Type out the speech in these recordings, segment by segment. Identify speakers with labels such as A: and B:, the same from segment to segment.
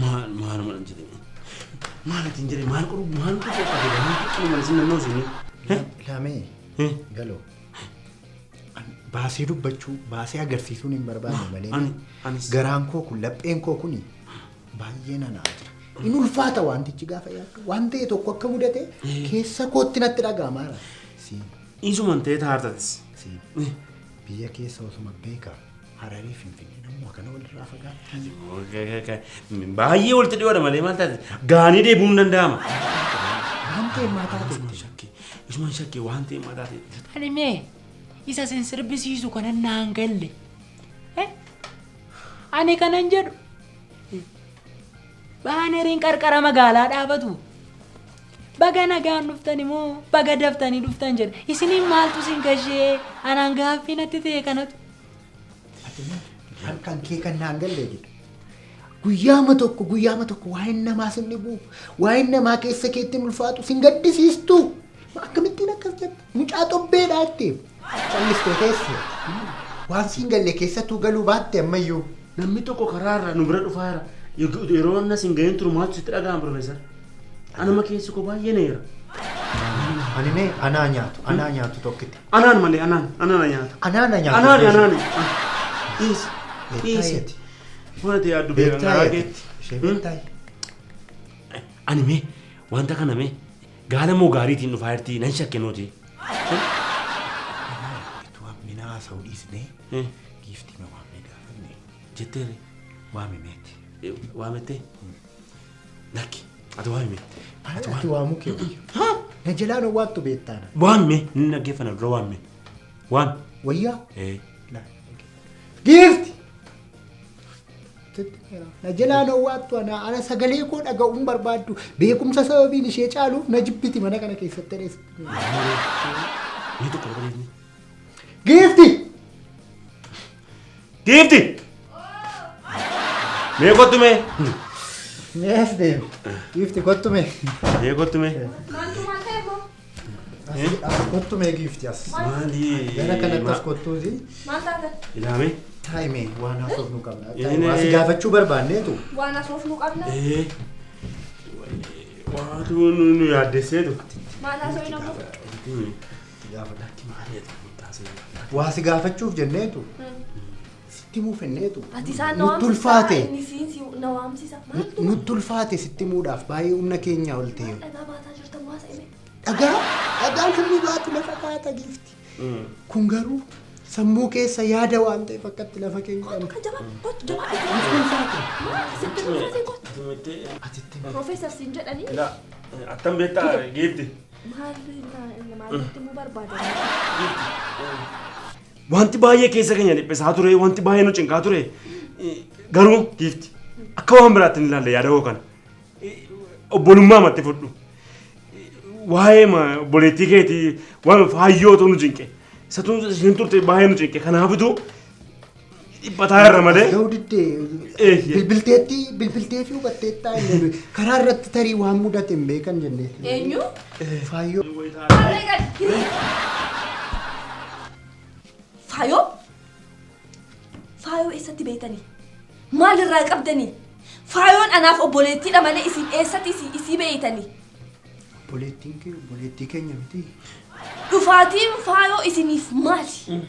A: Maal maaluma nan jedhame. Maal ati hin jedhe maal qoru maal qoru qophaa'e maal maal isin naannoo isinii.
B: Ilaamee galoo. Baasee dubbachuu baasee agarsiisuun hin barbaanne malee.
A: Anis.
B: Garaan koo kun lapheen koo kun baay'ee nanaa jira. In ulfaata wantichi gaafa yaaddu waan ta'e tokko akka mudate keessa kootti natti dhaga'amaa jira. Siin
A: Isuman ta'ee taartatis.
B: siin biyya keessa osuma beekaa Hararii Finfinnee namuu akkana walirraa fagaatti.
A: Baay'ee walitti dhiyoodha malee maal taate gaanii deebi'uun danda'ama.
B: Waan ta'e maa taate
A: Isuman shakkee isuman shakkee waan ta'e maa taate.
C: Ani mee isa sin sirbisiisu kanan naan galle. Ani kanan jedhu baaneriin qarqara magaalaa dhaabatu. Baga nagaan dhuftan immoo baga daftanii dhuftan jedha. Isiniin maaltu sin gashee anaan gaaffii natti ta'e kanatu.
B: Ati halkan kee kan naan galle jedhu. Guyyaama tokko waa'een namaa sin dhibu waa'een namaa keessa keetti hin ulfaatu sin gaddisiistu. Akkamittiin akkas jetta mucaa xobbeedha jettee callistee teesse. Waan siin galle keessattuu galuu baatte ammayyuu.
A: Namni tokko karaarra nu bira dhufaa jira. Yeroo annas hin gahin turu maaltu sitti dhaga'ama Profeesar? Anuma keessi koo baay'ee neera.
B: Ani mee anaa nyaatu anaa nyaatu tokkitti.
A: Anaan malee anaan anaan nyaata.
B: Anaa na nyaatu.
A: Anaan anaan. Dhiisi dhiisi.
B: Beektaayeeti.
A: Waan ati yaaddu beekan garaa
B: Beektaayeeti.
A: keetti.
B: Ishee beektaaye.
A: Ani mee wanta kana mee gaala moo gaariitiin dhufaa jirti nan shakke nuti.
B: Itti waamina haasa'uu dhiisnee giiftii ma waamnee gaafanne
A: Jetteere
B: waamimeeti.
A: waamettee lakki ati waamime.
B: Ati waamuu kee wayya. Na jalaan waattu beektaana.
A: Waamime inni dhaggeeffana dura waamime. Waami.
B: Wayyaa. Giifti! Na jalaan waattu ana ana sagalee koo dhaga'uun barbaaddu beekumsa sababiin ishee caaluuf na jibbiti mana kana keessatti dheessiti.
A: Mee tokko dabalee.
B: Giifti!
A: Giifti! Mee kottu mee.
B: Mees deemi. Giifti kottu mee.
A: Mee kottu mee.
D: Maaltu maal ta'e immoo?
B: As kottu mee giifti as.
A: Maali?
B: Gara kanatti as kottuuti.
D: Maal taate?
A: Ilaame.
B: Taa'ime waan haasofnu qabna.
A: Inni-
B: Waan si gaafachuu barbaanneetu.
D: Waan haasofnu qabna.
A: Waatu nu yaaddesseetu.
D: Maal haasofnu ammoo?
B: Waa si gaafachuuf jenneetu. Sitti himuu fenneetu.
D: Ati isaan na
B: Nutti ulfaate.
D: Inni siin si na waamsisa. Maaltu
B: Nutti ulfaate sitti himuudhaaf baay'ee humna keenya ol ta'e.
D: dhagaa baataa jirtan waa sa'ime?
B: Dhagaa dhagaan sirrii baatu lafa kaata giifti. Kun garuu sammuu keessa yaada waan ta'eef akkatti lafa keenya
D: Kottu
B: qabna.
D: kan jabaa kottu jabaa.
B: Nutti ulfaate.
D: Maal sitti ulfaate kottu?
B: Atitti
D: Profeesar siin jedhanii
A: Attam beektaa giifti.
D: maal maalitti himuu barbaadan?
A: Wanti baay'ee keessa keenya dhiphisaa ture, wanti baay'ee nu cinqaa ture. Garuu giifti akka waan biraatti hin ilaalle yaada koo kana. Obbolummaa matti fudhu. Waa'ee obboleettii keetii waan faayyootu nu cinqe. Isatu isheen turte baay'ee nu cinqe. Kanaafituu dhiphataa irra malee.
B: Ga'uu diddee bilbilteetti bilbiltee fi hubatteettaa inni karaa irratti tarii waan mudate hin beekan jennee.
D: Eenyu?
B: Faayyoo.
D: Harree gadi hiriira. Faayoo? Faayoo eessatti beektanii? Maalirraa qabdanii? Faayoon anaaf obboleettiidha malee isin eessatti isii beektanii?
B: Obboleettiin kee obboleettii keenya miti.
D: Dhufaatiin faayoo isiniif maali?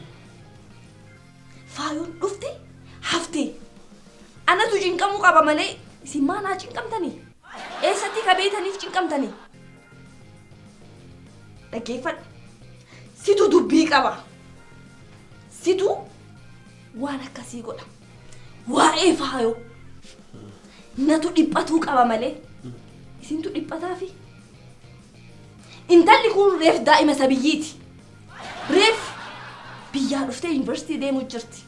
D: Faayoon dhufte hafte. Anatu cinqamuu qaba malee isin maanaa cinqamtanii? Eessatti ka beektaniif cinqamtanii? Dhaggeeffadhu. Situ dubbii qaba. Situ waan akkasii godha. Waa'ee faayoo. Natu dhiphatuu qaba malee. Isintu dhiphataafi. Intalli kun reef daa'ima isa biyyiiti. Reef biyyaa dhuftee yuunivarsiitii deemuu jirti.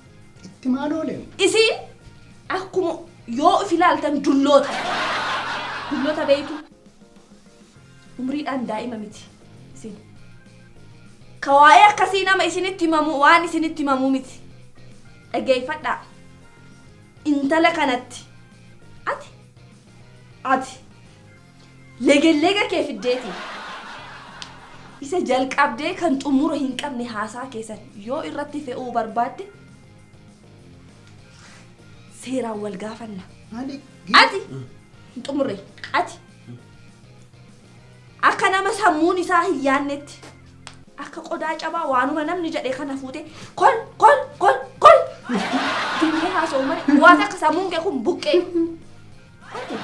B: Itti maal oole?
D: Isiin akkuma yoo of ilaaltan dulloota. Dulloota beektu. Umriidhaan daa'ima miti isin. Ka waa'ee akkasii nama isinitti himamu waan isinitti himamu miti. Dhaggeeffadhaa. Intala kanatti ati ati legellega kee fiddeeti. Isa jalqabdee kan xumura hin qabne haasaa keessan yoo irratti fe'uu barbaadde seeraan wal gaafanna.
B: Maali?
D: Ati hin xumurre ati akka nama sammuun isaa hin yaannetti akka qodaa cabaa waanuma namni jedhe kana fuute kol kol kol kol dinnee haasa'u malee waan akka sammuun kee kun buqqee. Ati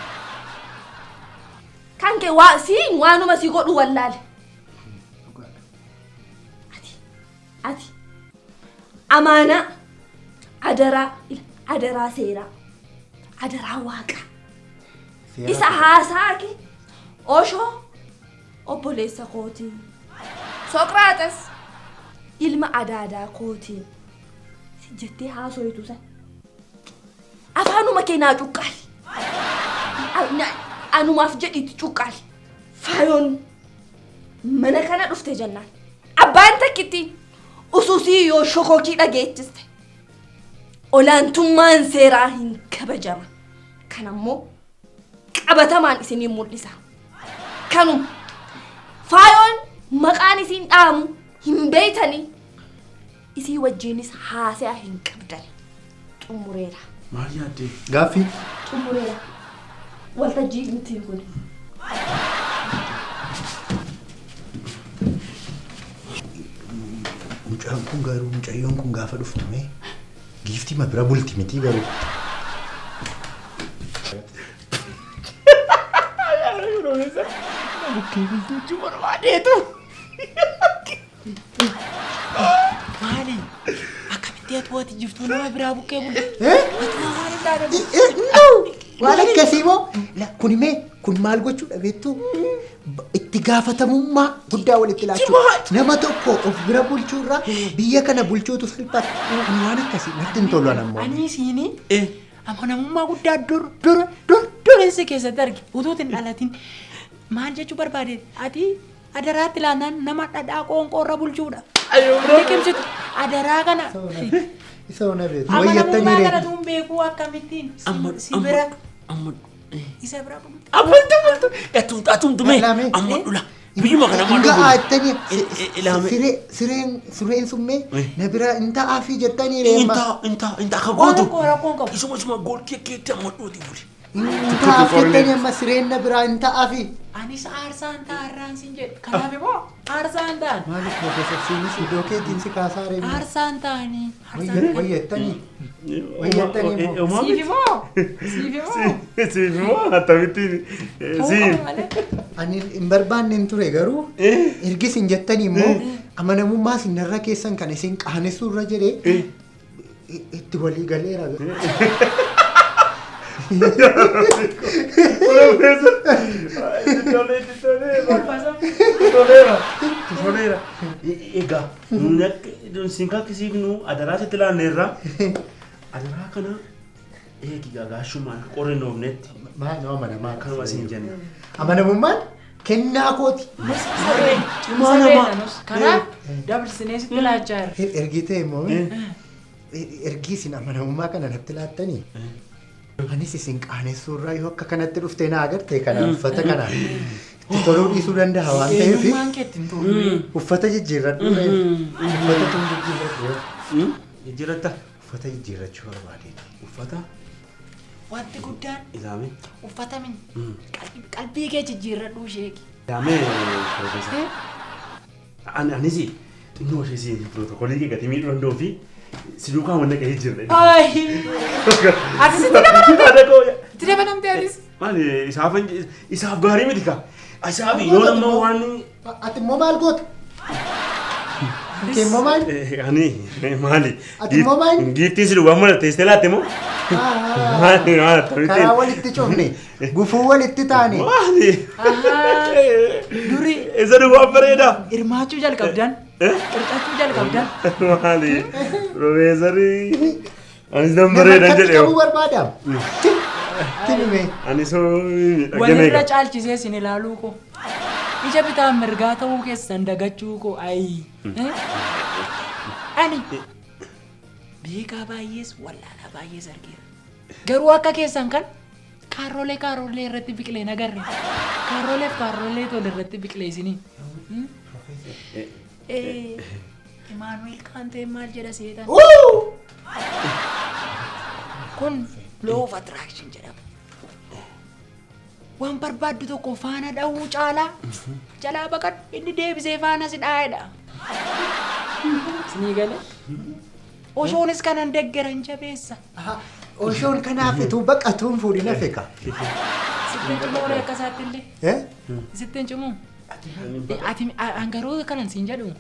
D: kan kee waa siin waanuma si godhu wallaale. Ati ati amaanaa adaraa adaraa seeraa adaraa waaqa isa haasaa kee oshoo obboleessa kootii Socrates ilma adaadaa kootii si jettee haasoitu san afaanuma kee naa cuqqaali anumaaf jedhiitti cuqqaali faayoon mana kana dhufte jennaan abbaan takkitti ususii yoo shokokii dhageechiste olaantummaan seeraa hin kabajama kanammoo qabatamaan isinii mul'isa kanuma faayoon maqaan isin dhaamu hin beeytanii isii wajjiinis haasaa hin qabdan xumureera.
A: Maal yaaddee?
B: Gaaffii.
D: Xumureera. Waltajjii miti kun.
B: Mucaan kun garuu mucayyoon kun gaafa dhuftu mee giiftii ma bira bulti miti garuu.
A: Bukkee bultuu barbaadeetu.
C: Maali? Akkamitti ati waati jirtu nama biraa bukkee bultu?
B: Waan akkasii moo? Kun mee kun maal gochuudha beektu? Itti gaafatamummaa guddaa walitti laachuu. Nama tokko of bira bulchuurraa biyya kana bulchuutu salphata. Ani waan akkasii natti hin tolu ammoo.
C: Ani siini amanamummaa guddaa dur dur dur dureessi keessatti arge utuutiin dhalatiin maal jechuu barbaade ati adaraatti laannaan nama dhadhaa qoonqoorra bulchuudha. Liqimsitu adaraa kana.
B: Isa ona beektu.
C: Amanamummaa kana tuun beekuu akkamittiin si bira isa bira bultu.
A: Abultu bultu. Atumtu mee amma dhula. Biyyuma kana maal
B: godhu? Jettanii sireen summee na bira hin ta'aafi jettanii reema.
A: Intaa intaa akka gootu. Isuma isuma gool keetti amma dhuuti buli.
B: Hin ta'aaf jettanii amma sireen na biraa hin ta'aafi.
C: Anis aarsaan ta'arraan sin jedhe. Kanaaf immoo aarsaan ta'an.
B: Maaliif Profeesar Siinis iddoo keetiin si kaasaa reema?
C: Aarsaan ta'anii.
B: Wayyettanii. Wayyettanii immoo.
C: Siif immoo. Siif immoo.
A: Siif immoo akkamittiin siif.
B: Ani hin barbaanne hin ture garuu ergi isin jettanii immoo amanamummaa isin narra keessan kan isin qaanessuu irra jedhee itti walii galeera.
A: Profeesar toleera. Egaa nuyi siin kakkisiifnu adaraa sitti laanneerra adaraa kana eegi gaagaashumaan qorinoofnetti.
B: Maal nama amanamaa
A: akkanuma siin jenna.
B: Amanamummaan kennaa kooti.
A: Cimaa namaa.
C: Kanaaf dabarsinee sitti laachaa jirra.
B: Ergi ta'e immoo ergi isin amanamummaa kana natti laattanii anis isin qaanessuurraa yoo akka kanatti dhuftee na agarte kana uffata kana itti toluu dhiisuu danda'a waan ta'eef
C: Eenyummaan kee ittiin tolu.
B: uffata jijjiirradhu uffata tun jijjiirradhu
A: Jijjiirratta.
B: uffata jijjiirrachuu barbaadeeti.
A: Uffata
C: Wanti guddaan
A: ilaame.
C: uffata min qalbii kee jijjiirradhu isheeki.
A: Ilaame Profeesar. Anis xinnoo ishee si pirootokoolii kee gatii miidhuu danda'uu fi si duukaa wanna gahee jirre.
C: Atis itti dabalamte. Itti dabalamte atis.
A: Maali isaaf gaarii miti kaa. Isaaf yoo nama waan.
B: Ati immoo maal goota? Kee immoo maal?
A: Ani maali?
B: Ati immoo maal?
A: Giiftiin si duwwaa mana teessee laatte moo? Maali maali akkamittiin?
B: Karaa walitti cufne gufuu walitti taane.
A: Maali?
C: Duri
A: Isa duwwaa bareeda.
C: hirmaachuu jalqabdan. Qircachuu jalqabdan.
A: Maali? Profeesarii. Anis nan bareedan
B: Nama
A: jedhe.
B: qabuu barbaadaam. Tilme.
A: Anis hoo miidhagina
C: Walirra
A: eega.
C: caalchisee sin ilaaluu koo. Ija bitaa mirgaa ta'uu keessan dagachuu koo ayi. Ani beekaa baay'ees wallaalaa baay'ees argeera. Garuu akka keessan kan kaarrolee kaarrolee irratti biqilee hin agarre. Kaarrolee fi kaarrolee tole irratti biqilee isinii. Imaanuweel Kaantee maal jedha seetan? Kun Law of attraction jedhama. Waan barbaaddu tokko faana dha'uu caalaa jalaa baqadhu inni deebisee faana si dhaa'edha. Sinii galee? Oshoonis kanan deggeran jabeessa.
B: Oshoon kanaaf ituu baqatuun fuudhin hafe ka.
C: Sittiin cimuu warra akka isaatti illee.
B: Eh?
C: Sittiin cimuu. Ati an garuu kanan siin jedhu.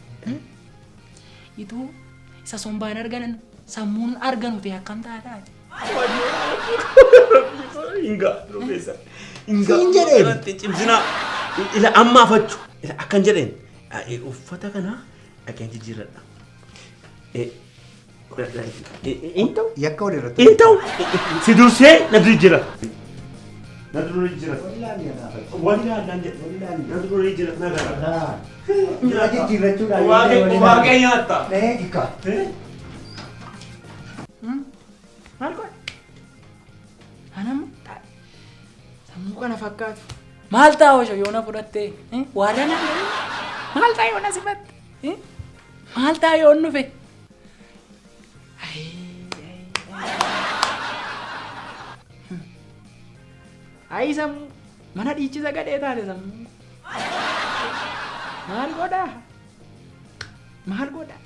C: Ituu isa sombaan arganan sammuun arganu ta'e akkam taataati.
A: Hingaa Profeesar. Hingaa.
B: Siin jedheen.
A: Cimsinaa. Ila amma afachu. Ila akkan jedheen. Uffata kana dhaqeen jijjiirradha. Hin ta'u.
B: Yakka wal irratti.
A: Hin ta'u. Si dursee na jijjiirra. Na dura jijjiirra. Wal ilaallaan jedhe. Na dura jijjiirra na gara.
B: Jira jijjiirrachuudhaan.
A: Waaqee nyaatta.
B: Nee kika.
C: Maal godha? Anamma sammuu kana fakkaatu. Maal ta'a osho yoona fudhattee? Waarra naan maal ta'a yoona sifatte? Maal ta'a yoon dhufe? Ayi sammuu mana dhiichisa gadhee taate sammuu. Maal godha? Maal godha?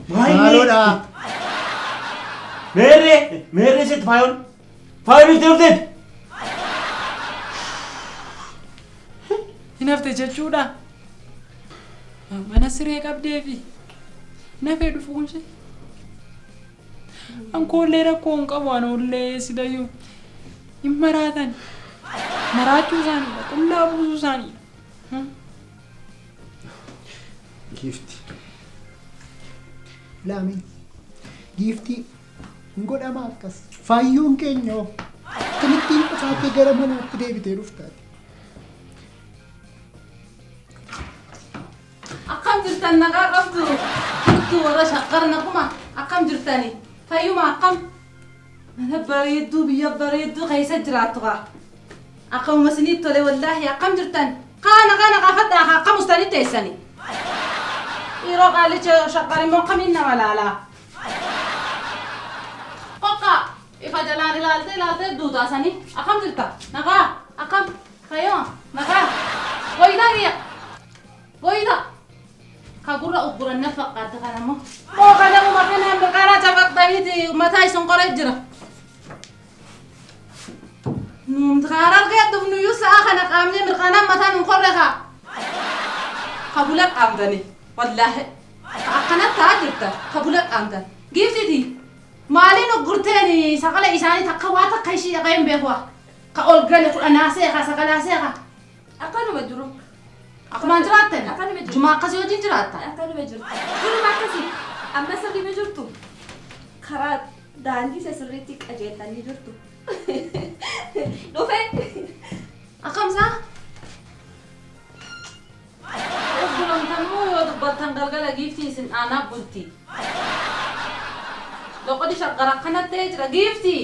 B: Maaloodha.
A: Meerree meerree sitti faayoon faayoon itti dhufteet.
C: Hin hafte jechuudha. Mana siree qabdeefi nafee dhufuun ishee. Ankoollee rakkoo hin qabu anoollee sidayyuu hin maraatan. Maraachuu isaaniidha. Qullaa buusuu isaaniidha.
B: Giifti. Laami. Giiftii hin godhama akkas. Faayyoon keenya hoo akkamittiin qofaatee gara manaatti deebitee dhuftaati.
E: Akkam jirtan nagaa qabdu jirtu warra shaqqarna kuma akkam jirtani fayyuma akkam mana bareedduu biyya bareedduu keessa jiraattu kaa akkamuma isiniif tole wallaahi akkam jirtan kaana kaana kaafadhaa kaa akkam ustaanii teessani yeroo qaalicha shaqqar immoo akkamiin nama laalaa qoqa ifa jalaan ilaalte ilaalte duutaasanii akkam jirta nagaa akkam fayyuma nagaa wayidhaa kiyya wayidhaa kagurra ugguran na fakkaata kanammoo moo kanamuma kanaan mirqaanaa cafaqxaniiti mataa isin qoree jira. Nuumti karaa argee dhufnuyyuu sa'a kana qaamnee mirqaanaan mataa nun qorre kaa. Kabula qaamtani wallaahi akkanatti ta'aa jirta kabula qaamtan giiftiti maaliin uggurteen saqala isaanii takka waa takka ishii dhaqee hin beeku ka ol gale kudhanaa seeqa saqalaa seeqa.
D: Akkanuma jiru.
E: Akkumaan jiraattan
D: Akkanuma jirtu.
E: Jumaa akkasii wajjin jiraatta.
D: Akkanuma jirtu. Duruma akkasii. Amma sirriima jirtu. Karaa daandii isa sirriitti qajeeltanii jirtu. Dhufe.
E: Akkamsaa? Ugguramtammoo yoo dubbattan galgala giiftiin isin aanaa bulti. Loqodi shaggara akkanatti ta'ee jira giiftii.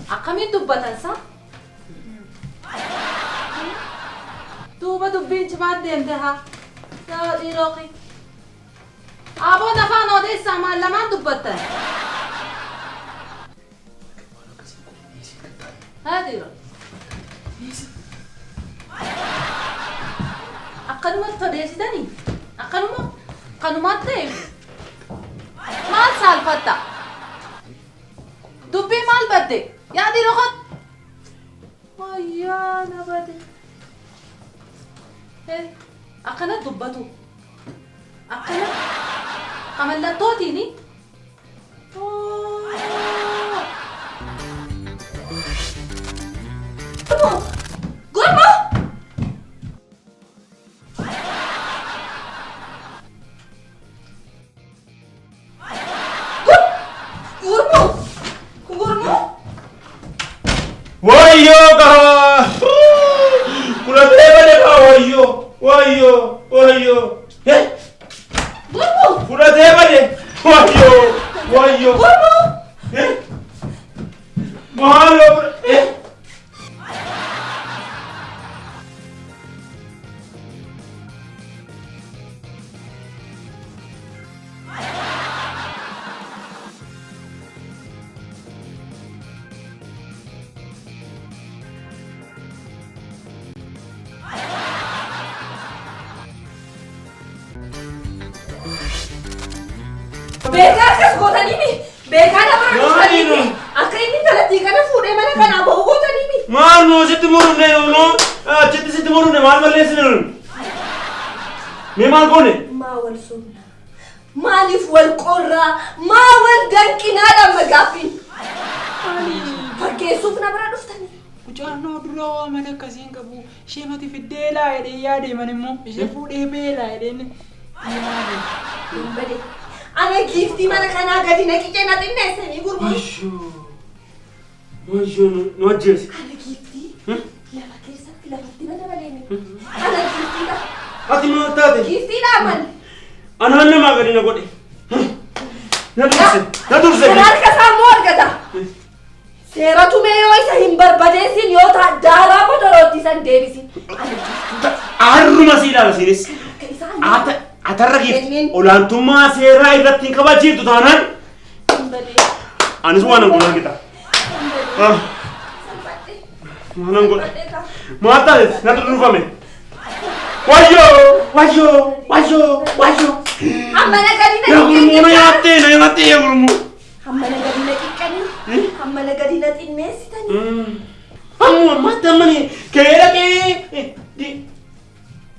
E: Akkamiin dubbatan sa? Duuba dubbiin cimaa deemte haa. Yaa dhiirooqi. Aboon afaan odeessaa maal lamaan dubbattan? Haa dhiiroo. Akkanumatti odeessitanii? Akkanuma? Kanumaatti ta'e? Maal saalfatta? Dubbii maal badde? Yaa dhiiroo kot? Wayyaa na bade. Akkana dubbatu. Akkana ka mallattootiini.
D: Gurmuu! Gurmuu! Gurmuu!
A: Wayyoo kaa! Kulatee bade kaa wayyoo! Wayyoo! Wayyoo!
D: Gurmuu!
A: Fudhatee bade! Wayyoo! Wayyoo!
D: Gurmuu!
A: Maaloo!
D: Beekaa akkas gootanii beekaa nama
A: Maali nu?
D: Akka inni intalattii kana fuudhee mana kanaa bahu gootanii.
A: Maal nuu sitti murne nuu achitti sitti murne maal balleessine nun? Mee maal goone?
D: Maa wal sobna? Maaliif wal qorraa? Maa wal danqinaadhaan magaaffiin? Fakkeessuuf na bira dhuftanii.
C: Mucaan dura waa mana akkasii hin qabu. Ishee mati fiddee laa jedhee yaadeeman immoo ishee fuudhee beelaa jedheen yaade.
D: Hin bade. Ana giiftii mana kanaa gadi naqicee na xinneessanii gurguru.
A: Washoo. Washoo nu ajjeese.
D: Ana giiftii lafa keessatti lafatti na dabaleemi. Ana giiftiidha.
A: Ati maal taate?
D: Giiftiidha aman.
A: Anaan namaa gadi na godhe. Na durse. Na durse.
D: Kan harka isaa immoo argata. Seeratu mee yoo isa hin barbadeessin yoo ta'a daaraa kotorootti isan deebisin. Ana giiftii.
A: Harruma si ilaala siinis.
D: Akka isaan
A: Atarra giifti.
D: Kenneen.
A: Olaantummaa seeraa irratti hin kabachiiftu taanaan
D: hin badee.
A: anis waan an godhan qita.
D: Hin badee. Salphadhe.
A: Waan an godha.
D: Salphadhe ta'a.
A: Maal taate? Natu dhufame. Wayyoo! Wayyoo! Wayyoo! Wayyoo!
D: Hamma na gadi na
A: Yaa gurmuu na
D: xiqqeessitanii.
A: nyaattee na nyaattee yaa gurmuu.
D: Hamma na gadi na xiqqanii. Hamma na gadi na xinneessitanii.
A: Ammoo ammaatti ammani kee dhaqee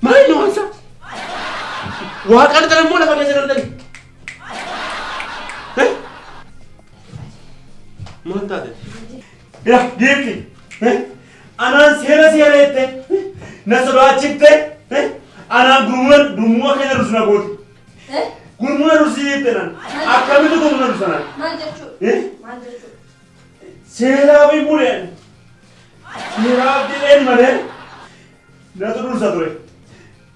A: maal inni waan isaa? Waaqaan tan immoo lafa keessa daldali. Maal taate? Yaa giifti. Anaan seera seera jette na sodaachifte anaan gurmuu gurmuu akka inni dursu na gooti. Gurmuu na dursi jette naan akkamitti gurmuu na dursa naan?
D: Maal jechuudha? Maal jechuudha?
A: Seeraaf hin buleen. Seeraaf jedheen malee natu dursa ture.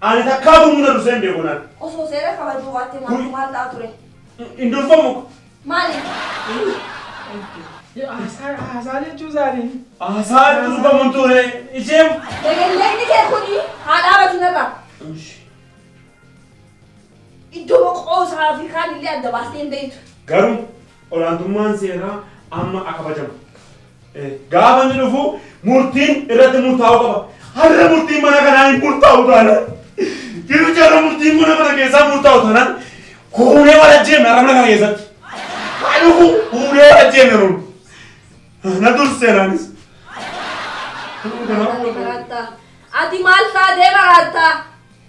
A: Ani takkaa gurmuu na dursee hin beeku naan.
D: Osoo seera kabajuu baatte maaltu maal ta'a ture?
A: Hin durfamu.
D: Maaliif?
C: Haasaa jechuu isaanii.
A: Haasaa itti durfamuun ture. Isheen.
D: Dagalleekni kee kuni haa dhaabatu narraa. Iddoo qoosaa fi kaan illee adda baastee hin beektu.
A: Garuu olaantummaan seeraa amma akka kabajamu. Gaafa inni dhufu murtiin irratti murtaa'uu qaba. Har'a murtiin mana kanaa hin murtaa'u taanaan. Jiru jarra murtiin mana kana keessaa murtaa'u taanaan huunee wal ajjeemne har'a mana kana keessatti. Haa dhufu huunee wal ajjeemne nuun. Na dursee naanis.
D: Maraattaa. Ati maal taatee maraattaa?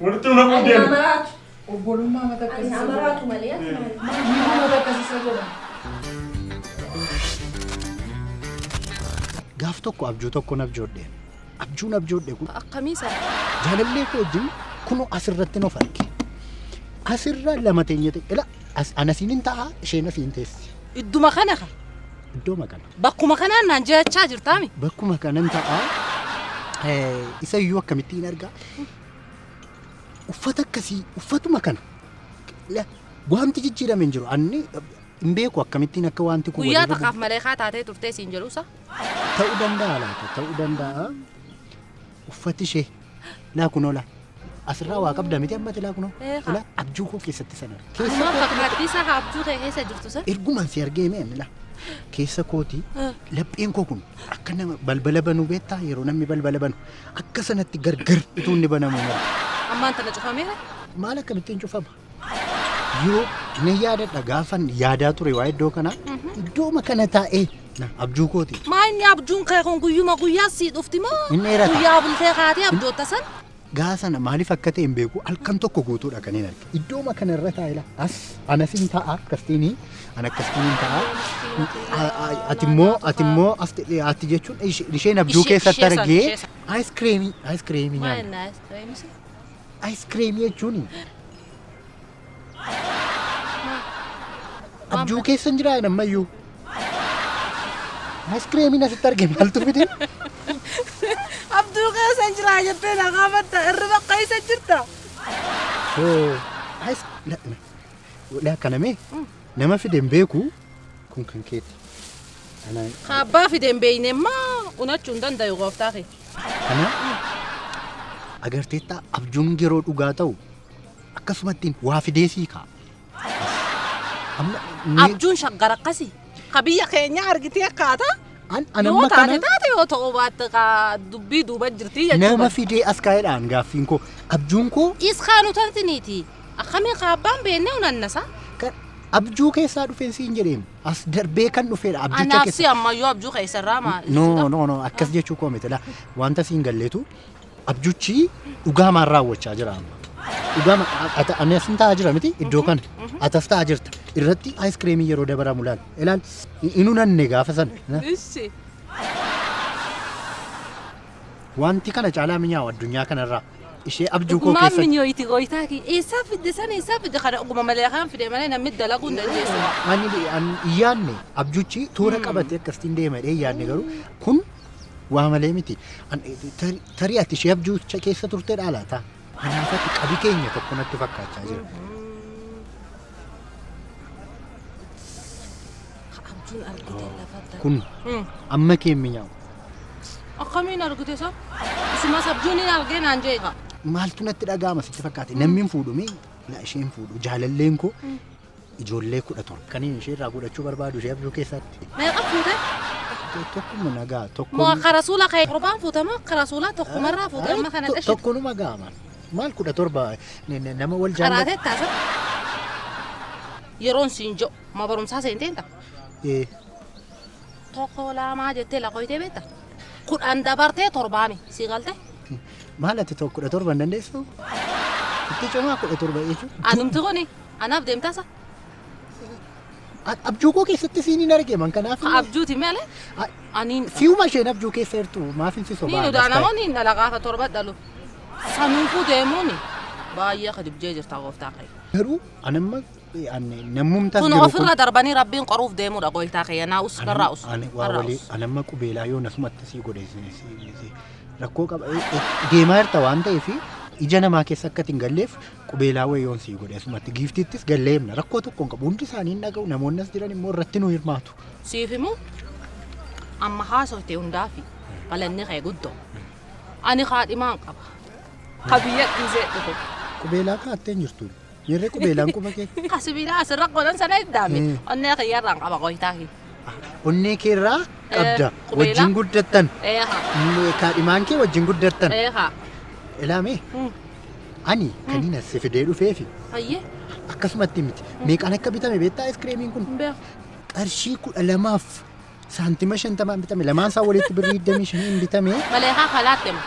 A: Walitti nu naquu
D: Ani
A: deemne.
D: maraatu.
C: Obbolummaa mata
D: Ani
C: akkasii.
D: maraatu malee ati maal?
C: Mata akkasii godha.
B: Gaaf tokko abjuu tokko abjoodhe. Abjuun abjoodhe kun
E: Akkamii sana?
B: jaalallee koo wajjin kunoo asirratti of arge. Asirra lama teenyete ila ana siin hin ta'a isheen asiin teessi.
E: Idduma kana ka.
B: Iddooma kana.
E: Bakkuma kanaan naan jechaa jirtaami.
B: Bakkuma kanan ta'a. Isa iyyuu akkamittiin argaa? Uffata akkasii uffatuma kana. Wanti jijjiirame hin jiru. Anni hin beeku akkamittiin akka wanti kun
E: Guyyaa
B: walirra
E: takkaaf malee kaa taatee turtee siin jedhuusa.
B: Ta'uu danda'a laata? Ta'uu danda'a. Uffati ishee laa kunoo laa. Asirraa waa qabda miti ammati laa kunoo.
E: Eegaa.
B: Laa abjuu koo keessatti sana arge. Keessa
E: Amma fakkaattii isaa abjuu kee keessa jirtu san.
B: Ergumaan si argee mee laa. Keessa kooti lapheen koo kun akka nama balbala banuu beektaa yeroo namni balbala banu akka sanatti gargar utuu inni banamu marga.
E: Ammaan tana cufameera.
B: Maal akkamittiin cufama? Yeroo na yaadadha gaafan yaadaa ture waa iddoo kanaa iddooma kana taa'ee na abjuu kooti.
E: Maa inni abjuun kee kun guyyuma guyyaa sii dhufti moo?
B: Inni dheerata.
E: Guyyaa bultee kaatee abjootta san?
B: Gaa sana maaliif akka ta'e hin beeku halkan tokko guutuudha kan hin arge. Iddooma kana irra taa'e laa as anas hin ta'a akkasiin ana akkasiin hin ta'a. Ati immoo as ati jechuun isheen abjuu keessatti argee
E: ishee san.
B: Ice creamii
E: Maa
B: nyaanna.
E: inni ice creamii sun?
B: Ice creamii jechuun abjuu keessa hin jiraa ammayyuu. Ice creamiin asitti arge maaltu fide?
E: Abjuu keessa hin jiraa jettee na gaafatta irriba keessa jirta.
B: Hoo ice la kana mee nama fide hin beeku kun kan keeti.
E: Abbaa fide hin beekne maa unachuu hin danda'u gooftaa kee.
B: Kana agarteetta abjuun yeroo dhugaa ta'u akkasumattiin waa fidee sii ka'a. Amma
E: Abjuun shaggara akkasii. Ka biyya keenya argitee akkaataa.
B: An
E: Yoo
B: amma
E: taate
B: kana
E: taate yoo ta'uu baatte ka dubbii duuba jirti
B: nama
E: jechuudha.
B: fidee as kaa'eedhaan gaaffiin koo abjuun koo
E: Iskaanu tantiniiti. Akkamiin ka abbaan beekne unannasa.
B: Abjuu keessaa dhufeen siin jedheem. As darbee kan dhufeedha abjucha
E: Anaaf
B: keessa.
E: si ammayyuu abjuu keessarraa maal?
B: No, no, no, akkas jechuu koo miti laa. Wanta siin galleetu abjuchi dhugaamaan raawwachaa jira amma. Dhugaama ani asin taa'aa jira miti iddoo kana. Atas taa'aa jirta. Irratti aayiskiriimii yeroo dabaramu laal. Ilaal inu nanne gaafa sana.
E: Issi.
B: Wanti kana caalaa mi'aawu addunyaa kanarraa. Ishee abjuu koo
E: Dhugumaan
B: keessatti.
E: minyooyti gooytaa kee eessaa fidde sana eessaa fidde kana dhuguma malee kan fide malee namni dalaguu hin dandeessu.
B: Ani ani yaadne abjuchi toora qabatee akkasitiin deema jedhee yaadne garuu kun waa malee miti. Tarii ati ishee abjucha keessa turteedha laata? Anaaf ati qabi keenya tokko natti fakkaachaa jira.
E: Abjuun argite lafa
B: Kun amma kee mi'aawu.
E: Akkamiin argite isa? Isumas abjuun hin argee naan jeeqa.
B: Maaltu natti dhaga'ama sitti fakkaate? Namni hin fuudhu mee? Laa ishee hin fuudhu. Jaalalleen koo ijoollee 17 kan inni ishee irraa godhachuu barbaadu ishee abjuu keessatti.
E: Meeqa fuute?
B: Tokkuma nagaa
E: Moo
B: tokko.
E: karasuula kee torbaan fuutama karasuula tokkumarraa fuute amma kana dhashite.
B: Tokkonuma ga'a maal? Maal 17 nama wal jaallatu.
E: Karaatee taasa. Yeroon siin jiru ma barumsaa seenteen ta'a. Tokko lamaa jettee lakkooytee beekta. 10 dabartee torbaami sii galte.
B: Maal ati tokko 17 hin dandeessu? Itti cimaa 17 jechuun.
E: Anumti kuni anaaf deemtasa.
B: Abjuu koo keessatti siin hin arge man kanaaf.
E: Ka abjuuti malee. Aniin.
B: Si'uma isheen abjuu keessa jirtu maaf hin si
E: Ni
B: sobaa?
E: nudaa namoonni hin dhala gaafa torba dhalu. Sanuufuu deemuuni baay'ee kadibjee jirta gooftaa kee.
B: Garuu anamma namumtas
E: Kun
B: jiru
E: ofirra darbanii rabbiin qoruuf deemuudha gooftaa kee naa us garraa us.
B: Ani waa walii anamma qubeelaa yoo nasumatti sii godhe rakkoo qaba deemaa jirta waan ta'eef ija namaa keessa akka hin galleef qubeelaa wayoon sii godhe asumatti giiftiittis gallee himna rakkoo tokko hin qabu hundi isaanii hin dhaga'u namoonni as jiran immoo irratti nu hirmaatu.
E: Siif himu amma haasofte hundaafi galanni kee guddoo. Ani haadhimaan qaba. Ka biyya dhiisee dhufe.
B: Qubeelaa kaa'attee hin jirtu. Yerree qubeelaan quba kee.
E: Ka sibiilaa asirra godhan sana iddaame. Onnee kiyyarraan qaba gooftaa kee.
B: Onnee keerraa qabda
E: Qubeelaa.
B: wajjin guddattan.
E: Eeha.
B: Kaadhimaan kee wajjin guddattan.
E: Eeha.
B: Ilaame ani kan inni as fidee dhufeefi
E: Hayyee.
B: akkasumatti miti meeqaan akka bitame beektaa aayiskiriimiin kun
E: Hin beeku.
B: qarshii 12 saantima 50 bitame lamaan isaa walitti birrii 25 bitame
E: Malee haa kalaatte ma.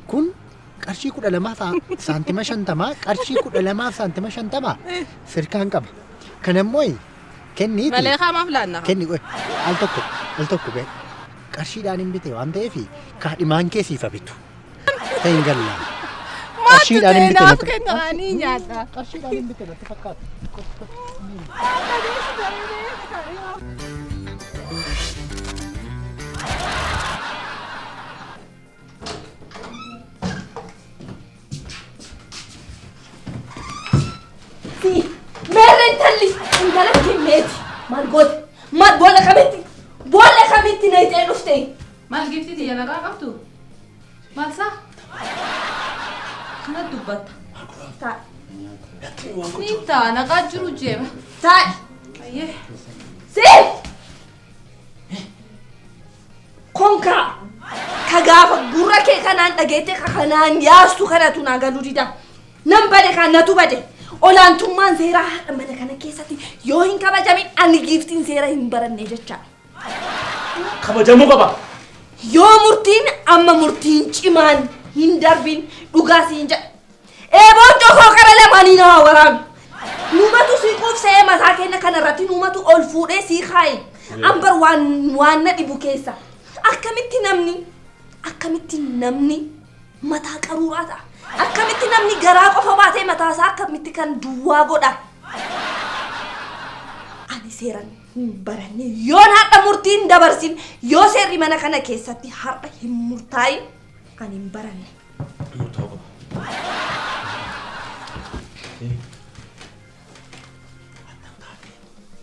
B: kun qarshii 12 saantima 50 qarshii 12 saantima 50 sirkaan qaba. Kan ammoo kenniiti.
E: Malee haa maaf laanna.
B: Kenni al tokko al tokko bee qarshiidhaan hin bite waan ta'eef kaadhimaan kee siif bitu. Ta'e hin galla.
E: Maaltu ta'e naaf kenna ani nyaadha.
B: Qarshiidhaan hin bite natti fakkaata.
D: Si meerre intalli intalatti meeti maal goote maal boolla kamitti boolla kamitti na ixee dhufte.
E: Maal giiftii tiyya nagaa qabdu? Maal saa? Kana dubbatta.
D: Taa'i
E: Ni ta'a nagaa jiru jeema.
D: taa'i
E: Ayyee.
D: si konkaa ka gaafa gurra kee kanaan dhageette ka kanaan yaastu kanatu naa galuu dida. Nan bade kan natu bade. Olaantummaan seeraa haadha mana kana keessatti yoo hin kabajamin ani giiftiin seera hin baranne jechaadha.
A: Kabajamuu qaba.
D: Yoo murtiin amma murtiin cimaan hin darbin dhugaa siin jedha. Eeboon cokoo qara lamaanii nama waraanu. Numatu sii quubsee mataa keenya kanarratti numatu ol fuudhee sii kaaye. Ambar waan na dhibu keessa. Akkamitti namni mataa qaruuraa ta'a? Akkamitti namni garaa qofa baatee mataa isaa akkamitti kan duwwaa godha? Ani seeran hin baranne yoon har'a murtiin dabarsin yoo seerri mana kana keessatti har'a hin murtaa'in ani hin baranne.
A: Murtaa'uu qaba.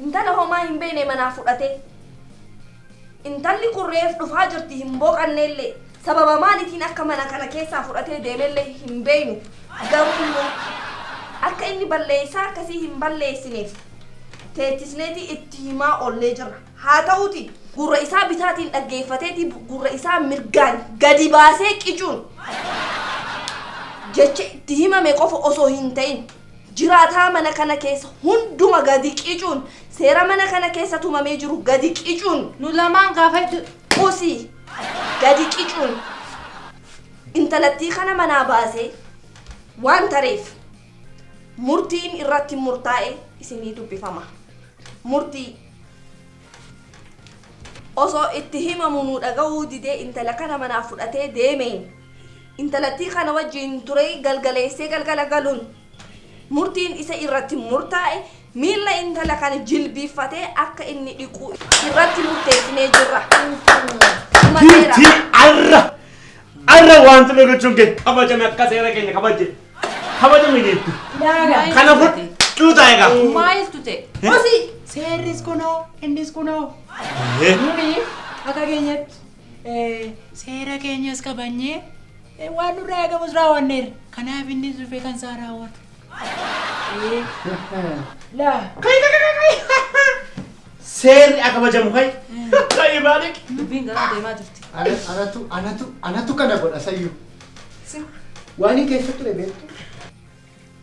D: Intala homaa hin beekne manaa fudhate. Intalli kun reef dhufaa jirti hin boqannellee sababa maaliitiin akka mana kana keessaa fudhatee deemellee hin beeknu. Garuu immoo akka inni balleessaa akkasii hin balleessineef teettisneeti itti himaa ollee jira. Haa ta'uuti gurra isaa bitaatiin dhaggeeffateeti gurra isaa mirgaan gadi baasee qicuun jecha itti himame qofa osoo hin ta'in Jiraataa mana kana keessa hunduma gadi qicuun seera mana kana keessa tumamee jiru gadi qicuun
E: Nu lamaan gaafa
D: Usii gadi qicuun intalattii kana manaa baasee waan tareef murtiin irratti murtaa'e isinii dubbifama. Murtii osoo itti himamu nu dhaga'uu didee intala kana manaa fudhatee deemeen intalattii kana wajjin turee galgaleessee galgala galuun murtiin isa irratti murtaa'e miilla intala kana jilbiiffatee akka inni dhiqu irratti murteessinee jirra. Dhumateera.
A: Giiftii arra! Arra wanti nu gochuun kee kabajame akka seera keenya kabaje. Kabajame giifti.
C: Ilaaga.
A: Kana fudhuu taa'e egaa.
E: Maaltu ta'e?
D: Usii
C: Seerris kunoo innis kunoo. Nuni akka keenyatti seera keenyas kabajnee waan nurraa eegamus raawwanneerra. Kanaaf innis dhufee kan isaa raawwatu. Laa.
A: Seerri akka kabajamu kai. Kai baalik.
E: Dubbiin gara deemaa jirti.
B: Anatu anatu anatu kana godha sayyuu. Waan hin keessa ture beektu.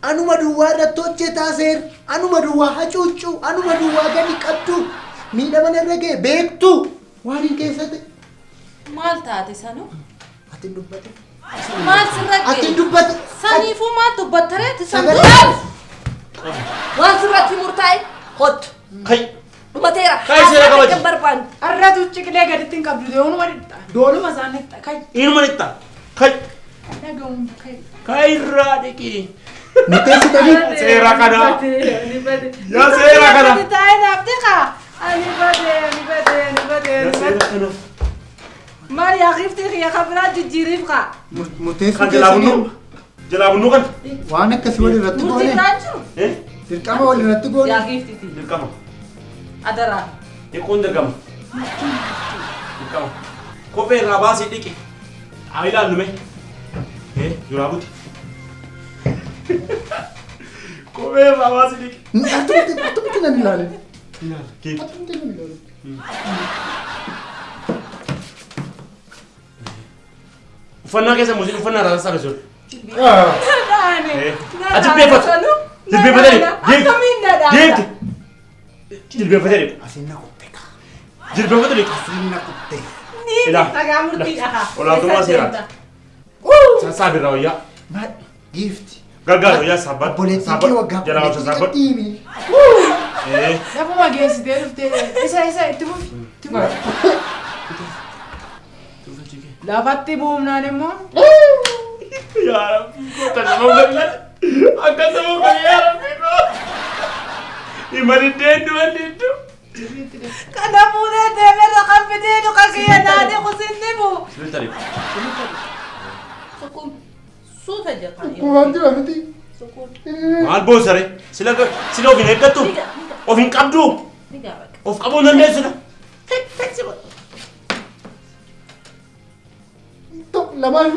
B: Anuma duwwaa irratti hojjetaa seer, anuma duwwaa hacuuccuu, anuma duwwaa gadi qabdu, miidhama narra ga'e beektu. Waan hin keessatti.
E: Maal taate sanuu?
B: Ati hin dubbate.
E: Maal sirra
B: Ati hin
E: ga'e?
B: dubbate.
E: Saniifuu maal dubbattareeti sanuu?
B: Sagalee.
D: Waan sirratti murtaa'e hottu.
A: Kai.
D: Dhumateera.
A: Kai seera kabaji.
D: Hin barbaannu.
C: Arratu ciqilee gaditti hin qabdu doonuma dhixxa. Doonuma isaan dhixxa. Kai.
A: Inuma dhixxa. Kai.
C: Dhaga'uun kai.
A: Kai irraa dhiqi.
B: Murteessitanii.
A: Seera kana. Yaa seera kana.
E: Taa'ee naaf dhiqa. Ani bade ani bade ani bade
A: Yaa
E: ani
A: seera
E: bade.
A: kana.
E: Maal yaa giiftii kiyya kan biraa jijjiiriif kaa.
B: Murteessuu
A: Kan jalaa bunnuu. Jalaa bunnuu kan.
B: Waan akkasii wal irratti
E: Murtii
B: goone.
E: biraan jiru.
B: Dirqama wal irratti goone.
E: Yaa giiftiiti.
A: Dirqama.
E: Adaraa.
A: Dhiquun dirqama. Dirqama. Kophee irraa baasii dhiqi. Haa ilaallu mee. Duraa buti. Kophee irraa baasii dhiqi.
B: Atumti atumti nan ilaale.
A: Giifti.
B: Atumti nan ilaale.
A: Uffannaa keessa muuziin uffannaa irraa sassaabe sun.
E: Dhadhaane.
A: Ati jilbeeffatu. Jilbeeffatee dhiqi. Giifti.
E: Akkamiin dhadhaana?
A: Giifti. Jilbeeffatee dhiqi.
B: Asiin na kutte kaa.
A: Jilbeeffatu dhiqi.
B: Asiin na kutte.
E: Ni
A: Ilaa.
E: dhagaa murtii dhagaa.
A: Olaantummaa seeraati. Sassaabi irraa wayyaa.
B: Maal giifti.
A: Gargaaru wayyaa saabbadhu.
B: Obboleettiin kee waggaa
A: Jalaa hojii saabbadhu.
B: dhiimi.
C: Lafuma geessitee dhuftee isa isa itti fufi. Itti fufi. Lafatti buufnaan immoo
A: Yaa Rabbi koo nama bal'aa. Akka nama bal'aa yaa Rabbi koo. Hima diddeen du'a diddu.
E: Kana fuudhee deemeerra kan fidee dhuka kiyya naadii kusinni buu.
A: Sirriitti ariif.
E: Sukkuun suuta jedha.
B: Waan jira miti.
E: Sukkuun.
A: Maal boosare? Sila sila of hin eeggattu? Of hin qabdu?
E: Ni gaafata.
A: Of qabuu hin dandeessu?
B: Tokko lamaan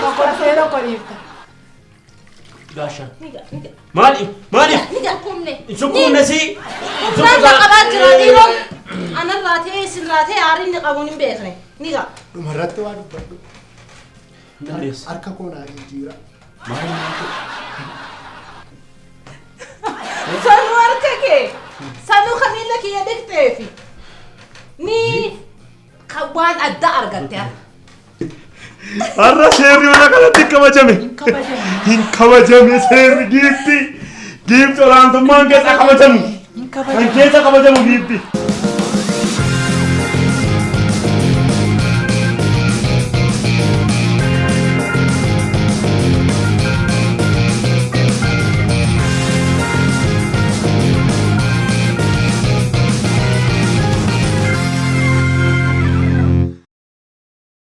C: tokko dhuftee tokko dhiifta.
A: Gaashaan.
E: Ni gaafata. Ni gaafata.
A: Maali? Maali?
D: Ni sukkuumne.
A: Sukkuumne si.
E: Humnaan qabaa jira dhiiroon. Anarraa ta'ee isinirraa ta'ee aariin ni qabuun hin beekne. Ni gaafata.
B: Dhumarratti waa dubbadhu.
A: Dandeessa.
B: Harka koo naa jijjiira.
E: Sanuu harka kee. Sanuu kan miila kiyya dhiqxeefi. Ni kan waan addaa argatte har'a.
A: Har'a seerri mana kanatti hin kabajame.
C: Hin kabajame.
A: Hin kabajame seerri giifti. Giifti olaantummaan keessa kabajamu.
C: Hin
A: Kan
C: kabajame.
A: keessa kabajamu giifti.